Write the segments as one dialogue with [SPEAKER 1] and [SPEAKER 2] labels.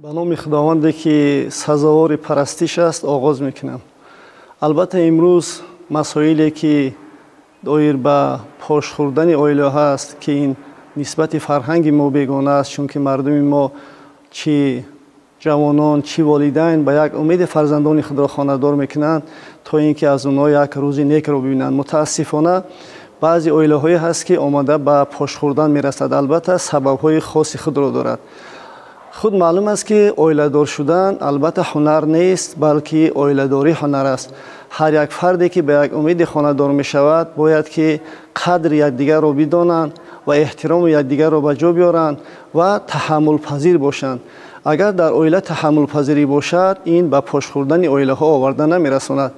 [SPEAKER 1] Ба номи Худованде ки сазовори парастиш аст оғоз мекунам. Албатта имрӯз масоиле ки доир ба пош хӯрдани оилаҳо аст, ки ин нисбати фарҳанги мо бегона аст, чунки мардуми мо чӣ ҷавонон, чӣ волидайн ба як умеди фарзандони худро хонадор мекунанд, то ин ки аз онҳо як рӯзи некро бибинанд. Мутаассифона баъзе оилаҳое ҳаст, ки омада ба пош хӯрдан мерасад. Албатта сабабҳои хоси худро дорад. Худ маълум аст, ки оиладор шудан албатта ҳунар нест, балки оиладорӣ ҳунар аст. Ҳар як фарде ки ба як умеди хонадор мешавад, бояд ки қадри якдигарро бидонанд ва эҳтироми якдигарро ба ҷо биёранд ва таҳаммулпазир бошанд. Агар дар оила таҳаммулпазирӣ бошад, ин ба пош хӯрдани оилаҳо оварда намерасонад.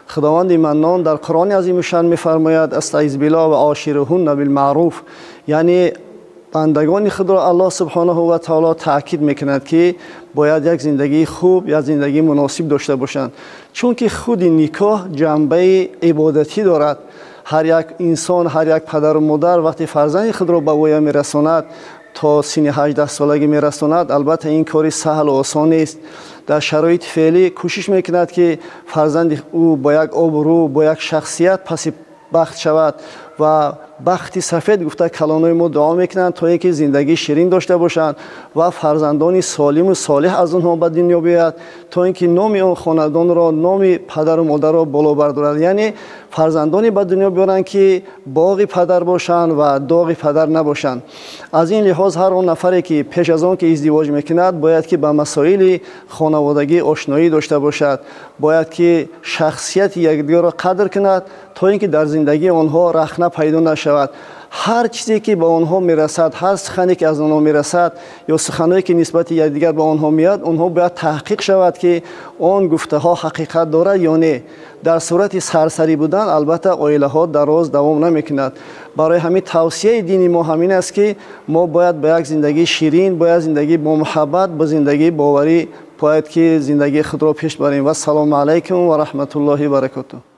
[SPEAKER 1] Худованди Маннон дар Қуръони азимушшаън мефармояд: астаъиз биллоҳ ва ошируҳунна билмаъруф, яъне бандагони худро Аллоҳ субҳонаҳу ва таоло таъкид мекунад, ки бояд як зиндагии хуб, як зиндагии муносиб дошта бошанд, чунки худи никоҳ ҷанбаи ибодатӣ дорад. Ҳар як инсон, ҳар як падару модар вақте фарзанди худро ба воя мерасонад, то синни 18 солагӣ мерасонад, албатта ин кори саҳлу осон нест. Дар шароити феълӣ кӯшиш мекунад, ки фарзанди ӯ бо як обрӯ, бо як шахсият паси бахт шавад ва бахти сафед гуфта калонои мо дуо мекунанд, то ин ки зиндагии ширин дошта бошанд ва фарзандони солиму солеҳ аз онҳо ба дунё биёяд, то ин ки номи он хонадонро, номи падару модарро боло бардорад. Яъне фарзандоне ба дунё биёранд, ки боғи падар бошанд ва доғи падар набошанд. Аз ин лиҳоз ҳар он нафаре ки пеш аз он ки издивоҷ мекунад, бояд ки ба масоили хонаводагӣ ошноӣ дошта бошад, бояд ки шахсияти якдигарро қадр кунад, то ин ки дар зиндагии онҳо рахна пайдо нашавад. Ҳар чизе ки ба онҳо мерасад, ҳар сухане ки аз онҳо мерасад ё суханҳое ки нисбати якдигар ба онҳо меояд, онҳо бояд таҳқиқ шавад, ки он гуфтаҳо ҳақиқат дорад ё не. Дар сурати сарсарӣ будан албатта оилаҳо дароз давом намекунад. Барои ҳамин тавсияи дини мо ҳамин аст, ки мо бояд ба як зиндагии ширин, бояд зиндагии бо муҳаббат, бо зиндагии боварӣ бояд ки зиндагии худро пеш барем. Вассалому алайкум ва раҳматуллоҳи ва баракотуҳ.